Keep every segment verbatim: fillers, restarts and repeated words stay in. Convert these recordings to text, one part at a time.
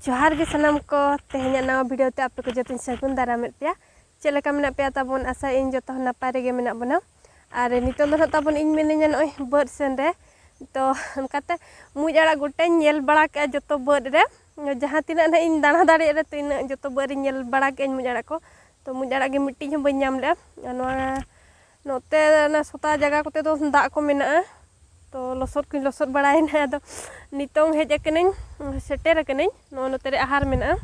ᱡᱚᱦᱟᱨ ᱜᱮ ᱥᱟᱱᱟᱢ ᱠᱚ, ᱛᱮᱦᱮᱧᱟᱜ ᱱᱟᱣᱟ video ᱛᱮ ᱟᱯᱮ ᱠᱚ ᱡᱚᱛᱚᱧ ᱥᱟᱹᱜᱩᱱ ᱫᱟᱨᱟᱢᱮᱫ ᱯᱮᱭᱟ᱾ ᱪᱮᱫ ᱞᱮᱠᱟ ᱢᱮᱱᱟᱜ ᱯᱮᱭᱟ ᱛᱟᱵᱚᱱ? ᱟᱥᱟᱭᱟᱹᱧ ᱡᱚᱛᱚ ᱦᱚᱲ ᱱᱟᱯᱟᱭ ᱨᱮᱜᱮ ᱢᱮᱱᱟᱜ ᱵᱚᱱᱟ᱾ ᱟᱨ ᱱᱤᱛᱚᱜ ᱫᱚ ᱱᱟᱦᱟᱜ ᱛᱟᱵᱚᱱ ᱤᱧ ᱢᱤᱱᱟᱹᱧᱟ ᱱᱚᱜᱼᱚᱭ ᱵᱟᱹᱫᱽ ᱥᱮᱱ ᱨᱮ᱾ ᱛᱚ ᱚᱱᱠᱟᱛᱮ ᱢᱩᱡ ᱟᱲᱟᱜ ᱜᱚᱴᱟᱧ ᱧᱮᱞ ᱵᱟᱲᱟ ᱠᱮᱜᱼᱟ ᱡᱚᱛᱚ ᱵᱟᱹᱫᱽ ᱨᱮ, ᱡᱟᱦᱟᱸ ᱛᱤᱱᱟᱹᱜ ᱱᱟᱦᱟᱜ ᱤᱧ ᱫᱟᱬᱟ ᱫᱟᱲᱮᱭᱟᱜ ᱨᱮ, ᱛᱚ ᱤᱱᱟᱹᱜ ᱡᱚᱛᱚ ᱵᱟᱹᱫᱽ ᱨᱤᱧ ᱧᱮᱞ ᱵᱟᱲᱟ ᱠᱮᱜᱼᱟᱹᱧ ᱢᱩᱡ ᱟᱲᱟᱜ ᱠᱚ᱾ ᱛᱚ ᱢᱩᱡ ᱟᱲᱟᱜ ᱜᱮ ᱢᱤᱫᱴᱤᱡ ᱦᱚᱸ ᱵᱟᱹᱧ ᱧᱟᱢ ᱞᱮᱜᱼᱟ᱾ ᱟᱨ ᱱᱚᱣᱟ ᱱᱚᱛᱮ ᱚᱱᱟ ᱥᱚᱛᱟ ᱡᱟᱭᱜᱟ ᱠᱚᱛᱮ ᱫᱚ ᱫᱟᱜ ᱠᱚ ᱢᱮᱱᱟᱜᱼᱟ, ᱛᱚ ᱞᱚᱥᱚᱫ ᱠᱚᱧ ᱞᱚᱥᱚᱫ ᱵᱟᱲᱟᱭᱮᱱᱟ᱾ ᱟᱫᱚ ᱱᱤᱛᱚᱝ ᱦᱮᱡ ᱟᱠᱟᱱᱟᱹᱧ, ᱥᱮᱴᱮᱨ ᱟᱠᱟᱱᱟᱹᱧ᱾ ᱱᱚᱜᱼᱚ ᱱᱚᱛᱮ ᱨᱮ ᱟᱦᱟᱨ ᱢᱮᱱᱟᱜᱼᱟ,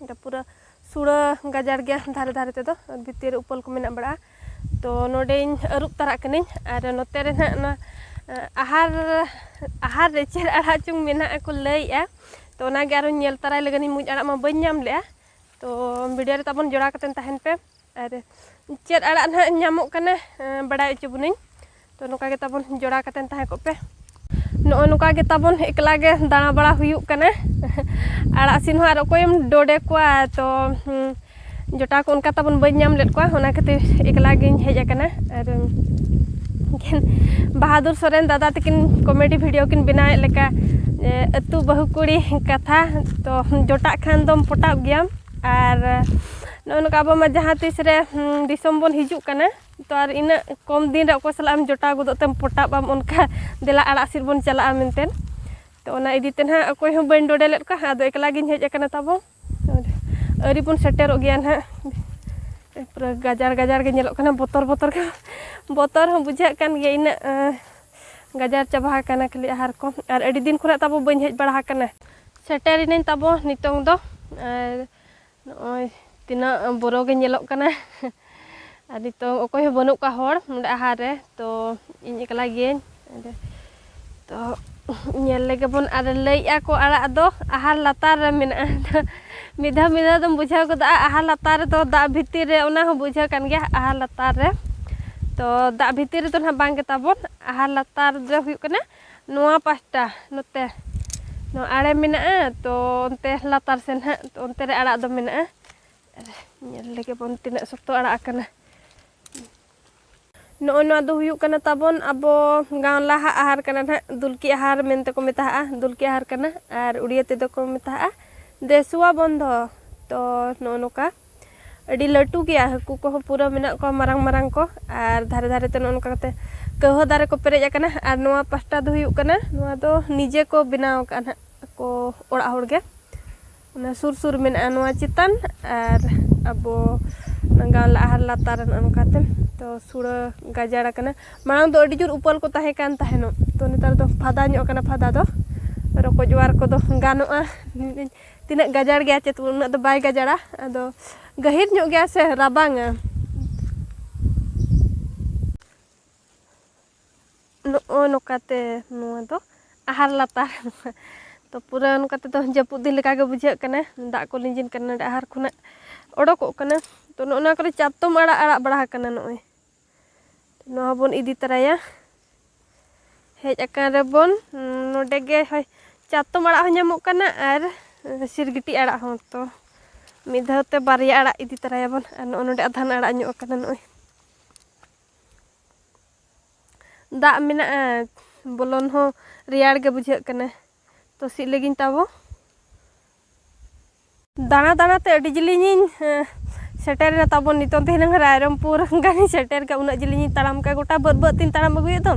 ᱚᱸᱰᱮ ᱯᱩᱨᱟᱹ ᱥᱩᱲᱟᱹ ᱜᱟᱡᱟᱲ ᱜᱮᱭᱟ ᱫᱷᱟᱨᱮ ᱫᱷᱟᱨᱮ ᱛᱮᱫᱚ, ᱵᱷᱤᱛᱤᱨ ᱨᱮ ᱩᱯᱟᱹᱞ ᱠᱚ ᱢᱮᱱᱟᱜ ᱵᱟᱲᱟᱜᱼᱟ᱾ ᱛᱚ ᱱᱚᱰᱮᱧ ᱟᱹᱨᱩᱵ ᱛᱟᱨᱟᱜ ᱠᱟᱹᱱᱟᱹᱧ᱾ ᱟᱨ ᱱᱚᱛᱮ ᱨᱮ ᱱᱟᱦᱟᱜ ᱚᱱᱟ ᱟᱦᱟᱨ, ᱟᱦᱟᱨ ᱨᱮ ᱪᱮᱫ ᱟᱲᱟᱜ ᱪᱚᱝ ᱢᱮᱱᱟᱜᱼᱟ ᱠᱚ ᱞᱟᱹᱭᱮᱜᱼᱟ, ᱛᱚ ᱚᱱᱟᱜᱮ ᱟᱨᱚᱧ ᱧᱮᱞ ᱛᱟᱨᱟᱭ ᱞᱟᱹᱜᱤᱫ᱾ ᱤᱧ ᱢᱩᱡ ᱟᱲᱟᱜ ᱢᱟ ᱵᱟᱹᱧ ᱧᱟᱢ ᱞᱮᱜᱼᱟ᱾ ᱛᱚ video ᱨᱮ ᱛᱟᱵᱚᱱ ᱡᱚᱲᱟᱣ ᱠᱟᱛᱮᱱ ᱛᱟᱦᱮᱱ ᱯᱮ᱾ ᱟᱨ ᱪᱮᱫ ᱟᱲᱟᱜ ᱱᱟᱦᱟᱜ ᱧᱟᱢᱚᱜ ᱠᱟᱱᱟ, ᱵᱟᱲᱟᱭ ᱦᱚᱪᱚ ᱵᱚᱱᱟᱹᱧ᱾ ᱛᱚ ᱱᱚᱝᱠᱟ ᱜᱮ ᱛᱟᱵᱚᱱ ᱡᱚᱲᱟᱣ ᱠᱟᱛᱮᱱ ᱛᱟᱦᱮᱸ ᱠᱚᱜ ᱯᱮ᱾ ᱱᱚᱜᱼᱚᱭ ᱱᱚᱝᱠᱟ ᱜᱮ ᱛᱟᱵᱚᱱ ᱮᱠᱞᱟ ᱜᱮ ᱫᱟᱬᱟ ᱵᱟᱲᱟ ᱦᱩᱭᱩᱜ ᱠᱟᱱᱟ᱾ ᱟᱲᱟᱜ ᱥᱤᱫ ᱦᱚᱸ ᱟᱨ ᱚᱠᱚᱭᱮᱢ ᱰᱚᱰᱮ ᱠᱚᱣᱟ, ᱛᱚ ᱡᱚᱴᱟᱣ ᱠᱚ ᱚᱱᱠᱟ ᱛᱟᱵᱚᱱ ᱵᱟᱹᱧ ᱧᱟᱢ ᱞᱮᱫ ᱠᱚᱣᱟ, ᱚᱱᱟ ᱠᱷᱟᱹᱛᱤᱨ ᱮᱠᱞᱟ ᱜᱤᱧ ᱦᱮᱡ ᱟᱠᱟᱱᱟ᱾ ᱟᱨ ᱵᱟᱦᱟᱫᱩᱨ ᱥᱚᱨᱮᱱ ᱫᱟᱫᱟ ᱛᱟᱹᱠᱤᱱ comedy video ᱠᱤᱱ ᱵᱮᱱᱟᱣᱮᱫ ᱞᱮᱠᱟ, ᱟᱹᱛᱩ ᱵᱟᱹᱦᱩ ᱠᱩᱲᱤ ᱠᱟᱛᱷᱟ, ᱛᱚ ᱡᱚᱴᱟᱜ ᱠᱷᱟᱱ ᱫᱚᱢ ᱯᱚᱴᱟᱜ ᱜᱮᱭᱟᱢ᱾ ᱟᱨ ᱱᱚᱜᱼᱚ ᱱᱚᱝᱠᱟ ᱟᱵᱚ ᱢᱟ ᱡᱟᱦᱟᱸ ᱛᱤᱥ ᱨᱮ ᱫᱤᱥᱚᱢ ᱵᱚᱱ ᱦᱤᱡᱩᱜ ᱠᱟᱱᱟ, ᱛᱚ ᱟᱨ ᱤᱱᱟᱹᱜ ᱠᱚᱢ ᱫᱤᱱ ᱨᱮ ᱚᱠᱚᱭ ᱥᱟᱞᱟᱜ ᱮᱢ ᱡᱚᱴᱟᱣ ᱜᱚᱫᱚᱜ ᱛᱮᱢ ᱯᱚᱴᱟᱜ ᱟᱢ ᱚᱱᱠᱟ, ᱫᱮᱞᱟ ᱟᱲᱟᱜ ᱥᱤᱫ ᱵᱚᱱ ᱪᱟᱞᱟᱜᱼᱟ ᱢᱮᱱᱛᱮ᱾ ᱛᱚ ᱚᱱᱟ ᱤᱫᱤ ᱛᱮ ᱱᱟᱦᱟᱜ ᱚᱠᱚᱭ ᱦᱚᱸ ᱵᱟᱹᱧ ᱰᱚᱰᱮ ᱞᱮᱫ ᱠᱚᱣᱟ, ᱟᱫᱚ ᱮᱠᱞᱟ ᱜᱤᱧ ᱦᱮᱡ ᱟᱠᱟᱱᱟ ᱛᱟᱵᱚ᱾ ᱟᱹᱣᱨᱤ ᱵᱚᱱ ᱥᱮᱴᱮᱨᱚᱜ ᱜᱮᱭᱟ ᱱᱟᱦᱟᱜ᱾ ᱯᱩᱨᱟᱹ ᱜᱟᱡᱟᱲ ᱜᱟᱡᱟᱲ ᱜᱮ ᱧᱮᱞᱚᱜ ᱠᱟᱱᱟ, ᱵᱚᱛᱚᱨ ᱵᱚᱛᱚᱨ ᱜᱮ, ᱵᱚᱛᱚᱨ ᱦᱚᱸ ᱵᱩᱡᱷᱟᱹᱜ ᱠᱟᱱ ᱜᱮᱭᱟ᱾ ᱤᱱᱟᱹᱜ ᱜᱟᱡᱟᱲ ᱪᱟᱵᱟ ᱟᱠᱟᱱᱟ ᱠᱷᱟᱹᱞᱤ ᱟᱦᱟᱨ ᱠᱚ᱾ ᱟᱨ ᱟᱹᱰᱤ ᱫᱤᱱ ᱠᱷᱚᱱᱟᱜ ᱛᱟᱵᱚ ᱵᱟᱹᱧ ᱦᱮᱡ ᱵᱟᱲᱟ ᱟᱠᱟᱱᱟ᱾ ᱥᱮᱴᱮᱨ ᱮᱱᱟᱹᱧ ᱛᱟᱵᱚ ᱱᱤᱛᱚᱝ ᱫᱚ᱾ ᱟᱨ ᱱᱚᱜᱼᱚᱭ ᱛᱤᱱᱟᱹᱜ ᱵᱚᱨᱚ ᱜᱮ ᱧᱮᱞᱚᱜ ᱠᱟᱱᱟ᱾ ᱟᱨ ᱱᱤᱛᱚᱝ ᱚᱠᱚᱭ ᱦᱚᱸ ᱵᱟᱹᱱᱩᱜ ᱠᱚᱣᱟ ᱦᱚᱲ ᱱᱚᱰᱮ ᱟᱦᱟᱨ ᱨᱮ, ᱛᱚ ᱤᱧ ᱮᱠᱞᱟ ᱜᱤᱭᱟᱹᱧ᱾ ᱛᱚ ᱧᱮᱞ ᱞᱮᱜᱮ ᱵᱚᱱ᱾ ᱟᱨ ᱞᱟᱹᱭᱮᱜᱼᱟ ᱠᱚ ᱟᱲᱟᱜ ᱫᱚ ᱟᱦᱟᱨ ᱞᱟᱛᱟᱨ ᱨᱮ ᱢᱮᱱᱟᱜᱼᱟ᱾ ᱢᱤᱫ ᱫᱷᱟᱣ ᱢᱤᱫ ᱫᱷᱟᱣ ᱫᱚᱢ ᱵᱩᱡᱷᱟᱹᱣ ᱜᱚᱫᱚᱜᱼᱟ ᱟᱦᱟᱨ ᱞᱟᱛᱟᱨ ᱨᱮᱫᱚ ᱫᱟᱜ ᱵᱷᱤᱛᱤᱨ ᱨᱮ, ᱚᱱᱟ ᱦᱚᱸ ᱵᱩᱡᱷᱟᱹᱣ ᱠᱟᱱ ᱜᱮᱭᱟ ᱟᱦᱟᱨ ᱞᱟᱛᱟᱨ ᱨᱮ᱾ ᱛᱚ ᱫᱟᱜ ᱵᱷᱤᱛᱤᱨ ᱨᱮᱫᱚ ᱱᱟᱦᱟᱜ ᱵᱟᱝ ᱜᱮ ᱛᱟᱵᱚᱱ, ᱟᱦᱟᱨ ᱞᱟᱛᱟᱨ ᱨᱮ ᱦᱩᱭᱩᱜ ᱠᱟᱱᱟ ᱱᱚᱣᱟ ᱯᱟᱦᱴᱟ, ᱱᱚᱛᱮ ᱱᱚᱣᱟ ᱟᱲᱮ ᱢᱮᱱᱟᱜᱼᱟ᱾ ᱛᱚ ᱚᱱᱛᱮ ᱞᱟᱛᱟᱨ ᱥᱮᱱ ᱦᱟᱸᱜ, ᱛᱚ ᱚᱱᱛᱮ ᱨᱮ ᱟᱲᱟᱜ ᱫᱚ ᱢᱮᱱᱟᱜᱼᱟ᱾ ᱟᱨ ᱧᱮᱞ ᱞᱮᱜᱮ ᱵᱚᱱ ᱛᱤᱱᱟᱹᱜ ᱥᱚᱠᱛᱚ ᱟᱲᱟᱜ ᱟᱠᱟᱱᱟ᱾ ᱱᱚᱜᱼᱚᱭ ᱱᱚᱣᱟ ᱫᱚ ᱦᱩᱭᱩᱜ ᱠᱟᱱᱟ ᱛᱟᱵᱚᱱ ᱟᱵᱚ ᱜᱟᱶᱞᱟᱦᱟ ᱟᱦᱟᱨ ᱠᱟᱱᱟ ᱱᱟᱦᱟᱜ, ᱫᱩᱞᱠᱤ ᱟᱦᱟᱨ ᱢᱮᱱᱛᱮ ᱠᱚ ᱢᱮᱛᱟᱜᱼᱟ, ᱫᱩᱞᱠᱤ ᱟᱦᱟᱨ ᱠᱟᱱᱟ, ᱟᱨ ᱩᱲᱤᱭᱟᱹ ᱛᱮᱫᱚ ᱠᱚ ᱢᱮᱛᱟᱜᱼᱟ ᱫᱮᱥᱩᱣᱟ ᱵᱚᱱᱫᱷᱚ᱾ ᱛᱚ ᱱᱚᱜᱼᱚ ᱱᱚᱝᱠᱟ ᱟᱹᱰᱤ ᱞᱟᱹᱴᱩ ᱜᱮᱭᱟ, ᱦᱟᱹᱠᱩ ᱠᱚᱦᱚᱸ ᱯᱩᱨᱟᱹ ᱢᱮᱱᱟᱜ ᱠᱚᱣᱟ ᱢᱟᱨᱟᱝ ᱢᱟᱨᱟᱝ ᱠᱚ, ᱟᱨ ᱫᱷᱟᱨᱮ ᱫᱷᱟᱨᱮ ᱛᱮ ᱱᱚᱜᱼᱚ ᱱᱚᱝᱠᱟ ᱠᱟᱛᱮ ᱠᱟᱹᱣᱦᱟᱹ ᱫᱟᱨᱮ ᱠᱚ ᱯᱮᱨᱮᱡ ᱟᱠᱟᱱᱟ᱾ ᱟᱨ ᱱᱚᱣᱟ ᱯᱟᱥᱴᱟ ᱫᱚ ᱦᱩᱭᱩᱜ ᱠᱟᱱᱟ, ᱱᱚᱣᱟ ᱫᱚ ᱱᱤᱡᱮ ᱠᱚ ᱵᱮᱱᱟᱣ ᱟᱠᱟᱫᱼᱟ ᱱᱟᱦᱟᱜ ᱟᱠᱚ ᱚᱲᱟᱜ ᱦᱚᱲ ᱜᱮ᱾ ᱚᱱᱟ ᱥᱩᱨ ᱥᱩᱨ ᱢᱮᱱᱟᱜᱼᱟ ᱱᱚᱣᱟ ᱪᱮᱛᱟᱱ, ᱟᱨ ᱟᱵᱚ ᱚᱱᱟ ᱜᱟᱶᱞᱟ ᱟᱦᱟᱨ ᱞᱟᱛᱟᱨ ᱨᱮ ᱱᱚᱜᱼᱚ ᱱᱚᱝᱠᱟᱛᱮ᱾ ᱛᱚ ᱥᱩᱲᱟᱹ ᱜᱟᱡᱟᱲ ᱟᱠᱟᱱᱟ᱾ ᱢᱟᱲᱟᱝ ᱫᱚ ᱟᱹᱰᱤ ᱡᱳᱨ ᱩᱯᱟᱹᱞ ᱠᱚ ᱛᱟᱦᱮᱸ ᱠᱟᱱ ᱛᱟᱦᱮᱱᱚᱜ, ᱛᱚ ᱱᱮᱛᱟᱨ ᱫᱚ ᱯᱷᱟᱫᱟ ᱧᱚᱜ ᱟᱠᱟᱱᱟ᱾ ᱯᱷᱟᱫᱟ ᱫᱚ ᱨᱚᱠᱚᱡ ᱚᱣᱟᱨ ᱠᱚᱫᱚ ᱜᱟᱱᱚᱜᱼᱟ᱾ ᱛᱤᱱᱟᱹᱜ ᱜᱟᱡᱟᱲ ᱜᱮᱭᱟ ᱪᱮᱫ, ᱩᱱᱟᱹᱜ ᱫᱚ ᱵᱟᱭ ᱜᱟᱡᱟᱲᱟ, ᱟᱫᱚ ᱜᱟᱹᱦᱤᱨ ᱧᱚᱜ ᱜᱮᱭᱟ ᱥᱮ, ᱨᱟᱵᱟᱝᱟ᱾ ᱱᱚᱜᱼᱚ ᱱᱚᱝᱠᱟᱛᱮ ᱱᱚᱣᱟ ᱫᱚ ᱟᱦᱟᱨ ᱞᱟᱛᱟᱨ᱾ ᱛᱚ ᱯᱩᱨᱟᱹ ᱱᱚᱝᱠᱟ ᱛᱮᱫᱚ ᱡᱟᱹᱯᱩᱫ ᱫᱤᱱ ᱞᱮᱠᱟᱜᱮ ᱵᱩᱡᱷᱟᱹᱜ ᱠᱟᱱᱟ, ᱫᱟᱜ ᱠᱚ ᱞᱤᱸᱡᱤᱱ ᱠᱟᱱᱟ ᱱᱚᱰᱮ ᱟᱦᱟᱨ ᱠᱷᱚᱱᱟᱜ ᱚᱰᱚᱠᱚᱜ ᱠᱟᱱᱟ᱾ ᱛᱚ ᱱᱚᱜᱼᱚ ᱱᱚᱣᱟ ᱠᱚᱨᱮ ᱪᱟᱛᱚᱢ ᱟᱲᱟᱜ ᱟᱲᱟᱜ ᱵᱟᱲᱟ ᱟᱠᱟᱱᱟ ᱱᱚᱜᱼᱚᱭ᱾ ᱱᱚᱣᱟ ᱦᱚᱸᱵᱚᱱ ᱤᱫᱤ ᱛᱚᱨᱟᱭᱟ᱾ ᱦᱮᱡ ᱟᱠᱟᱱ ᱨᱮᱵᱚᱱ, ᱱᱚᱰᱮ ᱜᱮ ᱦᱳᱭ, ᱪᱟᱛᱚᱢ ᱟᱲᱟᱜ ᱦᱚᱸ ᱧᱟᱢᱚᱜ ᱠᱟᱱᱟ ᱟᱨ ᱥᱤᱨᱜᱤᱴᱤ ᱟᱲᱟᱜ ᱦᱚᱸ᱾ ᱛᱚ ᱢᱤᱫ ᱫᱷᱟᱣ ᱛᱮ ᱵᱟᱨᱭᱟ ᱟᱲᱟᱜ ᱤᱫᱤ ᱛᱚᱨᱟᱭᱟᱵᱚᱱ᱾ ᱟᱨ ᱱᱚᱜᱼᱚ ᱱᱚᱰᱮ ᱟᱫᱷᱟᱱ ᱟᱲᱟᱜ ᱧᱚᱜ ᱟᱠᱟᱱᱟ ᱱᱚᱜᱼᱚᱭ᱾ ᱫᱟᱜ ᱢᱮᱱᱟᱜᱼᱟ, ᱵᱚᱞᱚᱱ ᱦᱚᱸ ᱨᱮᱭᱟᱲ ᱜᱮ ᱵᱩᱡᱷᱟᱹᱜ ᱠᱟᱱᱟ᱾ ᱛᱚ ᱥᱤᱫ ᱞᱟᱹᱜᱤᱧ ᱛᱟᱵᱚ᱾ ᱫᱟᱬᱟ ᱫᱟᱬᱟ ᱛᱮ ᱟᱹᱰᱤ ᱡᱤᱞᱤᱧᱤᱧ, ᱮᱸ, ᱥᱮᱴᱮᱨᱮᱱᱟ ᱛᱟᱵᱚᱱ᱾ ᱱᱤᱛᱚᱝ ᱛᱮ ᱦᱩᱱᱟᱹᱝ ᱨᱟᱭᱨᱚᱝᱯᱩᱨ ᱜᱟᱱᱤᱧ ᱥᱮᱴᱮᱨ ᱠᱟᱜᱼᱟ, ᱩᱱᱟᱹᱜ ᱡᱤᱞᱤᱧᱤᱧ ᱛᱟᱲᱟᱢ ᱠᱟᱜᱼᱟ᱾ ᱜᱚᱴᱟ ᱵᱟᱹᱫᱽ ᱵᱟᱹᱫᱽ ᱛᱤᱧ ᱛᱟᱲᱟᱢ ᱟᱹᱜᱩᱭᱮᱫ ᱫᱚ,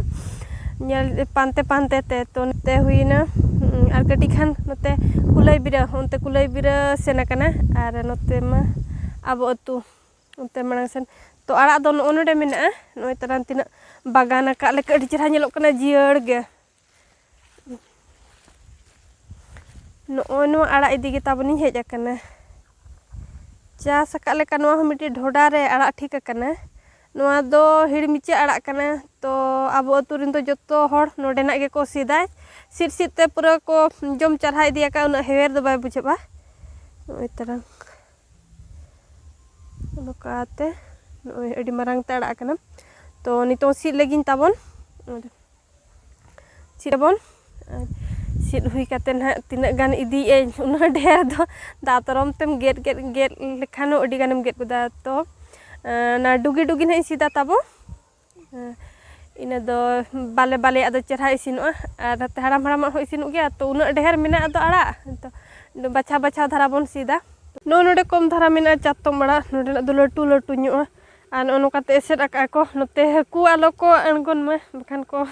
ᱧᱮᱞ ᱯᱟᱱᱛᱮ ᱯᱟᱱᱛᱮ ᱛᱮ᱾ ᱛᱚ ᱱᱚᱛᱮ ᱦᱩᱭᱮᱱᱟ, ᱩᱸ, ᱟᱨ ᱠᱟᱹᱴᱤᱡ ᱠᱷᱟᱱ ᱱᱚᱛᱮ ᱠᱩᱞᱟᱹᱭ ᱵᱤᱨᱟᱹ, ᱚᱱᱛᱮ ᱠᱩᱞᱟᱹᱭ ᱵᱤᱨᱟᱹ ᱥᱮᱱ ᱟᱠᱟᱱᱟ᱾ ᱟᱨ ᱱᱚᱛᱮ ᱢᱟ ᱟᱵᱚ ᱟᱹᱛᱩ ᱚᱱᱛᱮ ᱢᱟᱲᱟᱝ ᱥᱮᱱ᱾ ᱛᱚ ᱟᱲᱟᱜ ᱫᱚ ᱱᱚᱜᱼᱚ ᱱᱚᱰᱮ ᱢᱮᱱᱟᱜᱼᱟ᱾ ᱱᱚᱜᱼᱚᱭ ᱛᱟᱨᱟᱱ ᱛᱤᱱᱟᱹᱜ ᱵᱟᱜᱟᱱ ᱟᱠᱟᱫ ᱞᱮᱠᱟ, ᱟᱹᱰᱤ ᱪᱮᱦᱨᱟ ᱧᱮᱞᱚᱜ ᱠᱟᱱᱟ, ᱡᱤᱭᱟᱹᱲ ᱜᱮ᱾ ᱱᱚᱜᱼᱚᱭ ᱱᱚᱣᱟ ᱟᱲᱟᱜ ᱤᱫᱤ ᱜᱮ ᱛᱟᱵᱚᱱᱤᱧ ᱦᱮᱡ ᱟᱠᱟᱱᱟ᱾ ᱪᱟᱥ ᱟᱠᱟᱫ ᱞᱮᱠᱟ ᱱᱚᱣᱟ ᱦᱚᱸ ᱢᱤᱫᱴᱤᱡ ᱰᱷᱚᱰᱟ ᱨᱮ ᱟᱲᱟᱜ ᱴᱷᱤᱠ ᱟᱠᱟᱱᱟ᱾ ᱱᱚᱣᱟ ᱫᱚ ᱦᱤᱲᱢᱤᱪᱟᱹ ᱟᱲᱟᱜ ᱠᱟᱱᱟ᱾ ᱛᱚ ᱟᱵᱚ ᱟᱹᱛᱩ ᱨᱮᱱ ᱫᱚ ᱡᱚᱛᱚ ᱦᱚᱲ ᱱᱚᱰᱮᱱᱟᱜ ᱜᱮᱠᱚ ᱥᱤᱫᱟ᱾ ᱥᱤᱫ ᱥᱤᱫ ᱛᱮ ᱯᱩᱨᱟᱹ ᱠᱚ ᱡᱚᱢ ᱪᱟᱨᱦᱟ ᱤᱫᱤ ᱟᱠᱟᱫᱼᱟ, ᱩᱱᱟᱹᱜ ᱦᱮᱣᱮᱨ ᱫᱚ ᱵᱟᱭ ᱵᱩᱡᱷᱟᱹᱜᱼᱟ᱾ ᱱᱚᱜᱼᱚᱭ ᱛᱟᱨᱟᱝ᱾ ᱱᱚᱝᱠᱟᱛᱮ ᱱᱚᱜᱼᱚᱭ ᱟᱹᱰᱤ ᱢᱟᱨᱟᱝ ᱛᱮ ᱟᱲᱟᱜ ᱟᱠᱟᱱᱟ᱾ ᱛᱚ ᱱᱤᱛᱚᱝ ᱥᱤᱫ ᱞᱟᱹᱜᱤᱧ ᱛᱟᱵᱚᱱ᱾ ᱥᱤᱫ ᱟᱵᱚᱱ᱾ ᱟᱨ ᱥᱤᱫ ᱦᱩᱭ ᱠᱟᱛᱮ ᱱᱟᱦᱟᱜ ᱛᱤᱱᱟᱹᱜ ᱜᱟᱱ ᱤᱫᱤᱭᱮᱫ ᱟᱹᱧ, ᱩᱱᱟᱹᱜ ᱰᱷᱮᱨ ᱫᱚ ᱫᱟᱛᱨᱚᱢ ᱛᱮᱢ ᱜᱮᱫ ᱜᱮᱫ ᱜᱮᱫ ᱞᱮᱠᱷᱟᱱ ᱦᱚᱸ ᱟᱹᱰᱤ ᱜᱟᱱᱮᱢ ᱜᱮᱫ ᱜᱚᱫᱟ᱾ ᱛᱚ ᱚᱱᱟ ᱰᱩᱜᱤ ᱰᱩᱜᱤ ᱱᱟᱦᱟᱜ ᱤᱧ ᱥᱤᱫᱟ ᱛᱟᱵᱚ᱾ ᱤᱱᱟᱹ ᱫᱚ ᱵᱟᱞᱮ ᱵᱟᱞᱮᱭᱟᱜ ᱫᱚ ᱪᱮᱦᱨᱟ ᱤᱥᱤᱱᱚᱜᱼᱟ᱾ ᱟᱨ ᱱᱚᱛᱮ ᱦᱟᱲᱟᱢ ᱦᱟᱲᱟᱢᱟᱜ ᱦᱚᱸ ᱤᱥᱤᱱᱚᱜ ᱜᱮᱭᱟ, ᱛᱚ ᱩᱱᱟᱹᱜ ᱰᱷᱮᱨ ᱢᱮᱱᱟᱜᱼᱟ ᱫᱚ ᱟᱲᱟᱜ, ᱛᱚ ᱵᱟᱪᱷᱟᱣ ᱵᱟᱪᱷᱟᱣ ᱫᱷᱟᱨᱟ ᱵᱚᱱ ᱥᱤᱫᱟ᱾ ᱱᱚᱜᱼᱚ ᱱᱚᱰᱮ ᱠᱚᱢ ᱫᱷᱟᱨᱟ ᱢᱮᱱᱟᱜᱼᱟ ᱪᱟᱛᱚᱢ ᱟᱲᱟᱜ, ᱱᱚᱰᱮᱱᱟᱜ ᱫᱚ ᱞᱟᱹᱴᱩ ᱞᱟᱹᱴᱩ ᱧᱚᱜᱼᱟ᱾ ᱟᱨ ᱱᱚᱜᱼᱚ ᱱᱚᱝᱠᱟᱛᱮ ᱮᱥᱮᱫ ᱟᱠᱟᱫᱼᱟ ᱠᱚ, ᱱᱚᱛᱮ ᱦᱟᱹᱠᱩ ᱟᱞᱚ ᱠᱚ ᱟᱬᱜᱚᱱ ᱢᱟ, ᱵᱟᱠᱷᱟᱱ ᱠᱚ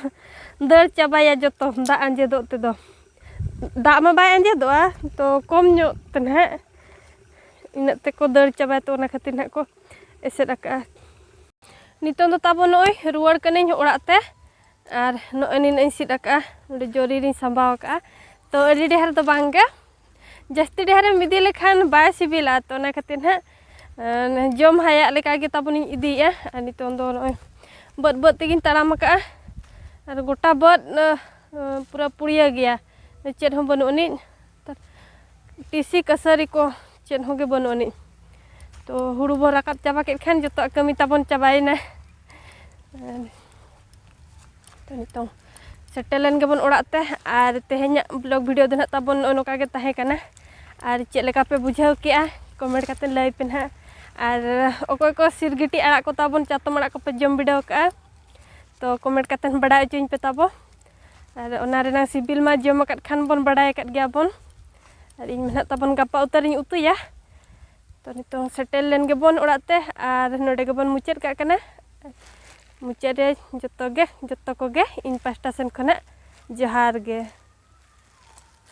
ᱫᱟᱹᱲ ᱪᱟᱵᱟᱭᱟ ᱡᱚᱛᱚ ᱫᱟᱜ ᱟᱸᱡᱮᱫᱚᱜ ᱛᱮᱫᱚ᱾ ᱫᱟᱜ ᱢᱟ ᱵᱟᱭ ᱟᱸᱡᱮᱫᱚᱜᱼᱟ, ᱛᱚ ᱠᱚᱢ ᱧᱚᱜ ᱛᱮ ᱱᱟᱦᱟᱜ ᱤᱱᱟᱹᱜ ᱛᱮᱠᱚ ᱫᱟᱹᱲ ᱪᱟᱵᱟᱭᱟ, ᱛᱚ ᱚᱱᱟ ᱠᱷᱟᱹᱛᱤᱨ ᱱᱟᱦᱟᱜ ᱠᱚ ᱮᱥᱮᱫ ᱟᱠᱟᱫᱼᱟ᱾ ᱱᱤᱛᱚᱝ ᱫᱚ ᱛᱟᱵᱚ ᱱᱚᱜᱼᱚᱭ ᱨᱩᱣᱟᱹᱲ ᱠᱟᱹᱱᱟᱹᱧ ᱚᱲᱟᱜ ᱛᱮ, ᱟᱨ ᱱᱚᱜᱼᱚᱭ ᱱᱤᱱᱟᱹᱜ ᱤᱧ ᱥᱤᱫ ᱟᱠᱟᱫᱼᱟ, ᱱᱚᱰᱮ ᱡᱚᱨᱤ ᱨᱤᱧ ᱥᱟᱢᱵᱟᱣ ᱟᱠᱟᱫᱼᱟ᱾ ᱛᱚ ᱟᱹᱰᱤ ᱰᱷᱮᱨ ᱫᱚ ᱵᱟᱝ ᱜᱮ, ᱡᱟᱹᱥᱛᱤ ᱰᱷᱮᱨᱮᱢ ᱤᱫᱤ ᱞᱮᱠᱷᱟᱱ ᱵᱟᱭ ᱥᱤᱵᱤᱞᱟ, ᱛᱚ ᱚᱱᱟ ᱠᱷᱟᱹᱛᱤᱨ ᱱᱟᱦᱟᱜ, ᱟᱸ, ᱡᱚᱢ ᱦᱟᱭᱟᱜ ᱞᱮᱠᱟ ᱜᱮ ᱛᱟᱵᱚᱱᱤᱧ ᱤᱫᱤᱭᱮᱫᱼᱟ᱾ ᱟᱨ ᱱᱤᱛᱚᱝ ᱫᱚ ᱱᱚᱜᱼᱚᱭ ᱵᱟᱹᱫᱽ ᱵᱟᱹᱫᱽ ᱛᱮᱜᱤᱧ ᱛᱟᱲᱟᱢ ᱟᱠᱟᱫᱼᱟ, ᱟᱨ ᱜᱚᱴᱟ ᱵᱟᱹᱫᱽ, ᱟᱸ, ᱯᱩᱨᱟᱹ ᱯᱩᱲᱭᱟᱹ ᱜᱮᱭᱟ, ᱪᱮᱫ ᱦᱚᱸ ᱵᱟᱹᱱᱩᱜ ᱟᱹᱱᱤᱡ᱾ ᱴᱤᱥᱤ ᱠᱟᱹᱥᱟᱹᱨᱤ ᱠᱚ ᱪᱮᱫ ᱦᱚᱸ ᱜᱮ ᱵᱟᱹᱱᱩᱜ ᱟᱹᱱᱤᱡ᱾ ᱛᱚ ᱦᱩᱲᱩ ᱵᱚᱱ ᱨᱟᱠᱟᱵ ᱪᱟᱵᱟ ᱠᱮᱫ ᱠᱷᱟᱱ ᱡᱚᱛᱚᱣᱟᱜ ᱠᱟᱹᱢᱤ ᱛᱟᱵᱚᱱ ᱪᱟᱵᱟᱭᱮᱱᱟ᱾ ᱛᱚ ᱱᱤᱛᱚᱝ ᱥᱮᱴᱮᱨ ᱞᱮᱱ ᱜᱮᱵᱚᱱ ᱚᱲᱟᱜ ᱛᱮ, ᱟᱨ ᱛᱮᱦᱮᱧᱟᱜ vlog video ᱫᱚ ᱱᱟᱦᱟᱜ ᱛᱟᱵᱚᱱ ᱱᱚᱜᱼᱚ ᱱᱚᱝᱠᱟ ᱜᱮ ᱛᱟᱦᱮᱸ ᱠᱟᱱᱟ᱾ ᱟᱨ ᱪᱮᱫ ᱞᱮᱠᱟ ᱯᱮ ᱵᱩᱡᱷᱟᱹᱣ ᱠᱮᱜᱼᱟ, comment ᱠᱟᱛᱮ ᱞᱟᱹᱭ ᱯᱮ ᱱᱟᱦᱟᱜ᱾ ᱟᱨ ᱚᱠᱚᱭ ᱠᱚ ᱥᱤᱨᱜᱤᱴᱤ ᱟᱲᱟᱜ ᱠᱚ ᱛᱟᱵᱚᱱ, ᱪᱟᱛᱚᱢ ᱟᱲᱟᱜ ᱠᱚᱯᱮ ᱡᱚᱢ ᱵᱤᱰᱟᱹᱣ ᱠᱟᱜᱼᱟ, ᱛᱚ comment ᱠᱟᱛᱮ ᱵᱟᱲᱟᱭ ᱦᱚᱪᱚᱧ ᱯᱮ ᱛᱟᱵᱚ᱾ ᱟᱨ ᱚᱱᱟ ᱨᱮᱱᱟᱝ ᱥᱤᱵᱤᱞ ᱢᱟ ᱡᱚᱢ ᱟᱠᱟᱫ ᱠᱷᱟᱱ ᱵᱚᱱ ᱵᱟᱲᱟᱭ ᱟᱠᱟᱫ ᱜᱮᱭᱟ ᱵᱚᱱ᱾ ᱟᱨ ᱤᱧ ᱢᱟ ᱱᱟᱦᱟᱜ ᱛᱟᱵᱚᱱ ᱜᱟᱯᱟ ᱩᱛᱟᱹᱨᱤᱧ ᱩᱛᱩᱭᱟ᱾ ᱛᱚ ᱱᱤᱛᱚᱝ ᱥᱮᱴᱮᱨ ᱞᱮᱱ ᱜᱮᱵᱚᱱ ᱚᱲᱟᱜ ᱛᱮ, ᱟᱨ ᱱᱚᱰᱮ ᱜᱮᱵᱚᱱ ᱢᱩᱪᱟᱹᱫ ᱠᱟᱜ ᱠᱟᱱᱟ᱾ ᱢᱩᱪᱟᱹᱫ ᱨᱮ ᱡᱚᱛᱚ ᱜᱮ, ᱡᱚᱛᱚ ᱠᱚᱜᱮ ᱤᱧ ᱯᱟᱦᱴᱟ ᱥᱮᱱ ᱠᱷᱚᱱᱟᱜ ᱡᱚᱦᱟᱨ ᱜᱮ᱾